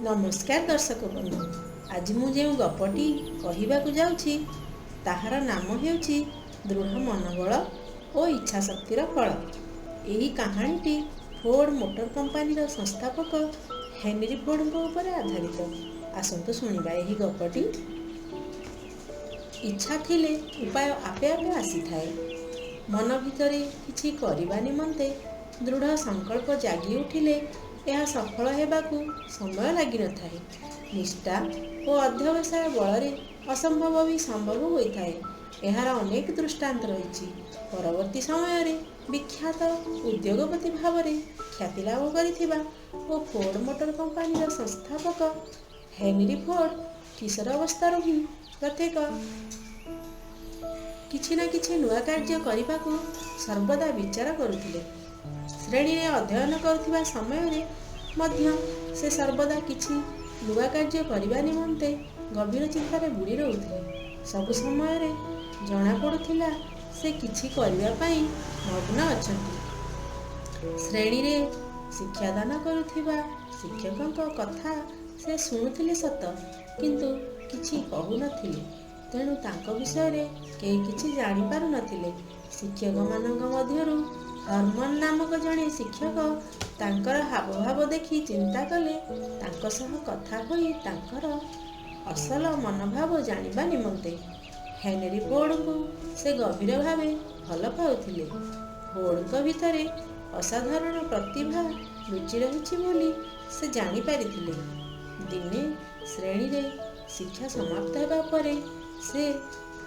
ନମସ୍କାର ଦର୍ଶକ ବନ୍ଧୁ, ଆଜି ମୁଁ ଯେଉଁ ଗପଟି କହିବାକୁ ଯାଉଛି ତାହାର ନାମ ହେଉଛି ଦୃଢ଼ ମନୋବଳ ଓ ଇଚ୍ଛାଶକ୍ତିର ଫଳ। ଏହି କାହାଣୀଟି ଫୋର୍ଡ଼ ମୋଟର କମ୍ପାନୀର ସଂସ୍ଥାପକ ହେନରୀ ଫୋର୍ଡ଼ଙ୍କ ଉପରେ ଆଧାରିତ। ଆସନ୍ତୁ ଶୁଣିବା ଏହି ଗପଟି। ଇଚ୍ଛା ଥିଲେ ଉପାୟ ଆପେ ଆପେ ଆସିଥାଏ। ମନ ଭିତରେ କିଛି କରିବା ନିମନ୍ତେ ଦୃଢ଼ ସଂକଳ୍ପ ଜାଗି ଉଠିଲେ ଏହା ସଫଳ ହେବାକୁ ସମୟ ଲାଗିନଥାଏ। ନିଷ୍ଠା ଓ ଅଧ୍ୟବସାୟ ବଳରେ ଅସମ୍ଭବ ବି ସମ୍ଭବ ହୋଇଥାଏ। ଏହାର ଅନେକ ଦୃଷ୍ଟାନ୍ତ ରହିଛି। ପରବର୍ତ୍ତୀ ସମୟରେ ବିଖ୍ୟାତ ଉଦ୍ୟୋଗପତି ଭାବରେ ଖ୍ୟାତି ଲାଭ କରିଥିବା ଓ ଫୋର୍ଡ଼ ମୋଟର କମ୍ପାନୀର ସଂସ୍ଥାପକ ହେନରୀ ଫୋର୍ଡ଼ କିଶୋର ଅବସ୍ଥାରୁ ହିଁ ପ୍ରତ୍ୟେକ କିଛି ନା କିଛି ନୂଆ କାର୍ଯ୍ୟ କରିବାକୁ ସର୍ବଦା ବିଚାର କରୁଥିଲେ। ଶ୍ରେଣୀରେ ଅଧ୍ୟୟନ କରୁଥିବା ସମୟରେ ମଧ୍ୟ ସେ ସର୍ବଦା କିଛି ନୂଆ କାର୍ଯ୍ୟ କରିବା ନିମନ୍ତେ ଗଭୀର ଚିନ୍ତାରେ ବୁଡ଼ି ରହୁଥିଲେ। ସବୁ ସମୟରେ ଜଣାପଡ଼ୁଥିଲା, ସେ କିଛି କରିବା ପାଇଁ ମଗ୍ନ ଅଛନ୍ତି। ଶ୍ରେଣୀରେ ଶିକ୍ଷାଦାନ କରୁଥିବା ଶିକ୍ଷକଙ୍କ କଥା ସେ ଶୁଣୁଥିଲେ ସତ, କିନ୍ତୁ କିଛି କହୁନଥିଲେ। ତେଣୁ ତାଙ୍କ ବିଷୟରେ କେହି କିଛି ଜାଣିପାରୁନଥିଲେ। ଶିକ୍ଷକମାନଙ୍କ ମଧ୍ୟରୁ ହରମନ୍ ନାମକ ଜଣେ ଶିକ୍ଷକ ତାଙ୍କର ହାବଭାବ ଦେଖି ଚିନ୍ତା କଲେ ତାଙ୍କ ସହ କଥା ହୋଇ ତାଙ୍କର ଅସଲ ମନୋଭାବ ଜାଣିବା ନିମନ୍ତେ। ହେନରୀ ଫୋର୍ଡ଼ଙ୍କୁ ସେ ଗଭୀର ଭାବେ ଭଲ ପାଉଥିଲେ। ଫୋର୍ଡ଼ଙ୍କ ଭିତରେ ଅସାଧାରଣ ପ୍ରତିଭା ଲୁଚି ରହିଛି ବୋଲି ସେ ଜାଣିପାରିଥିଲେ। ଦିନେ ଶ୍ରେଣୀରେ ଶିକ୍ଷା ସମାପ୍ତ ହେବା ପରେ ସେ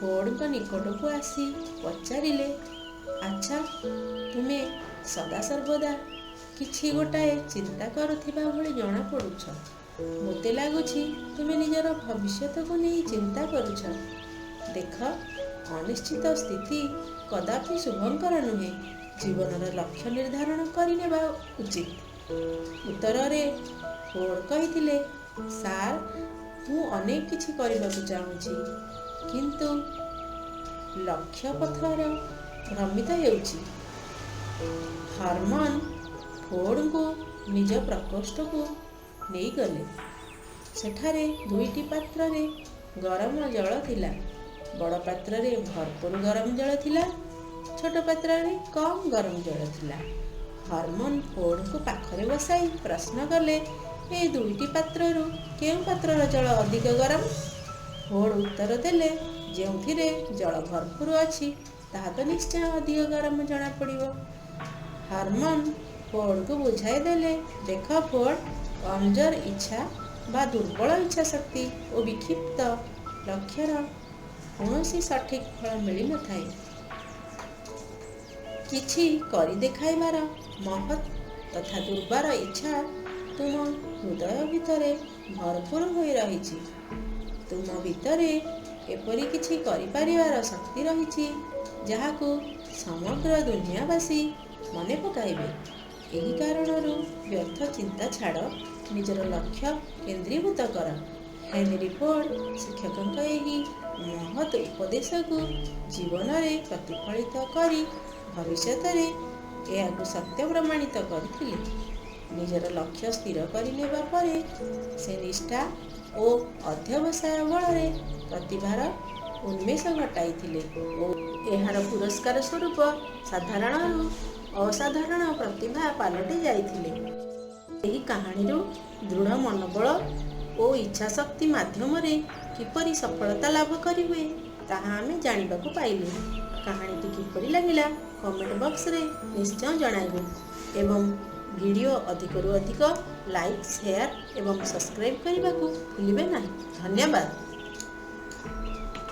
ଫୋର୍ଡ଼ଙ୍କ ନିକଟକୁ ଆସି ପଚାରିଲେ, "ଆଚ୍ଛା, ତୁମେ ସଦାସର୍ବଦା କିଛି ଗୋଟାଏ ଚିନ୍ତା କରୁଥିବା ଭଳି ଜଣାପଡ଼ୁଛ। ମୋତେ ଲାଗୁଛି ତୁମେ ନିଜର ଭବିଷ୍ୟତକୁ ନେଇ ଚିନ୍ତା କରୁଛ। ଦେଖ, ଅନିଶ୍ଚିତ ସ୍ଥିତି କଦାପି ଶୁଭଙ୍କର ନୁହେଁ। ଜୀବନର ଲକ୍ଷ୍ୟ ନିର୍ଦ୍ଧାରଣ କରିନେବା ଉଚିତ।" ଉତ୍ତରରେ ଫୋର୍ଡ଼ କହିଥିଲେ, "ସାର୍, ମୁଁ ଅନେକ କିଛି କରିବାକୁ ଚାହୁଁଛି, କିନ୍ତୁ ଲକ୍ଷ୍ୟ ପଥରେ ଭ୍ରମିତ ହେଉଛି।" ହରମନ୍ ଫୋର୍ଡ଼ଙ୍କୁ ନିଜ ପ୍ରକୋଷ୍ଠକୁ ନେଇଗଲେ। ସେଠାରେ ଦୁଇଟି ପାତ୍ରରେ ଗରମ ଜଳ ଥିଲା। ବଡ଼ ପାତ୍ରରେ ଭରପୁର ଗରମ ଜଳ ଥିଲା, ଛୋଟ ପାତ୍ରରେ କମ୍ ଗରମ ଜଳ ଥିଲା। ହରମନ୍ ଫୋର୍ଡ଼ଙ୍କୁ ପାଖରେ ବସାଇ ପ୍ରଶ୍ନ କଲେ, "ଏ ଦୁଇଟି ପାତ୍ରରୁ କେଉଁ ପାତ୍ରର ଜଳ ଅଧିକ ଗରମ?" ଫୋର୍ଡ଼ ଉତ୍ତର ଦେଲେ, "ଯେଉଁଥିରେ ଜଳ ଭରପୁର ଅଛି, ତାହା ତ ନିଶ୍ଚୟ ଅଧିକ ଗରମ ଜଣାପଡ଼ିବ।" ହରମନ୍ ଫୋର୍ଡ଼ଙ୍କୁ ବୁଝାଇ ଦେଲେ, "ଦେଖ ଫୋର୍ଡ଼, କମଜୋର ଇଚ୍ଛା ବା ଦୁର୍ବଳ ଇଚ୍ଛାଶକ୍ତି ଓ ବିକ୍ଷିପ୍ତ ଲକ୍ଷ୍ୟର କୌଣସି ସଠିକ୍ ଫଳ ମିଳିନଥାଏ। କିଛି କରି ଦେଖାଇବାର ମହତ୍ ତଥା ଦୁର୍ବାର ଇଚ୍ଛା ତୁମ ହୃଦୟ ଭିତରେ ଭରପୁର ହୋଇ ରହିଛି। ତୁମ ଭିତରେ ଏପରି କିଛି କରିପାରିବାର ଶକ୍ତି ରହିଛି, ଯାହାକୁ ସମଗ୍ର ଦୁନିଆବାସୀ ମନେ ପକାଇବେ। ଏହି କାରଣରୁ ବ୍ୟର୍ଥ ଚିନ୍ତା ଛାଡ଼, ନିଜର ଲକ୍ଷ୍ୟ କେନ୍ଦ୍ରୀଭୂତ କର।" ହେନରୀ ଫୋର୍ଡ଼ ଶିକ୍ଷକଙ୍କ ଏହି ମହତ୍ ଉପଦେଶକୁ ଜୀବନରେ ପ୍ରତିଫଳିତ କରି ଭବିଷ୍ୟତରେ ଏହାକୁ ସତ୍ୟ ପ୍ରମାଣିତ କରିଥିଲେ। ନିଜର ଲକ୍ଷ୍ୟ ସ୍ଥିର କରିନେବା ପରେ ସେ ନିଷ୍ଠା ଓ ଅଧ୍ୟବସାୟ ବଳରେ ପ୍ରତିଭାର ଉନ୍ମେଷ ଘଟାଇଥିଲେ ଓ ଏହାର ପୁରସ୍କାର ସ୍ୱରୂପ ସାଧାରଣରୁ ଅସାଧାରଣ ପ୍ରତିଭା ପାଲଟି ଯାଇଥିଲେ। ଏହି କାହାଣୀରୁ ଦୃଢ଼ ମନୋବଳ ଓ ଇଚ୍ଛାଶକ୍ତି ମାଧ୍ୟମରେ କିପରି ସଫଳତା ଲାଭ କରିହୁଏ, ତାହା ଆମେ ଜାଣିବାକୁ ପାଇଲେ। କାହାଣୀଟି କିପରି ଲାଗିଲା, କମେଣ୍ଟ ବକ୍ସରେ ନିଶ୍ଚୟ ଜଣାଇବେ ଏବଂ ଭିଡ଼ିଓ ଅଧିକରୁ ଅଧିକ ଲାଇକ୍, ସେୟାର ଏବଂ ସବସ୍କ୍ରାଇବ୍ କରିବାକୁ ଭୁଲିବେ ନାହିଁ। ଧନ୍ୟବାଦ।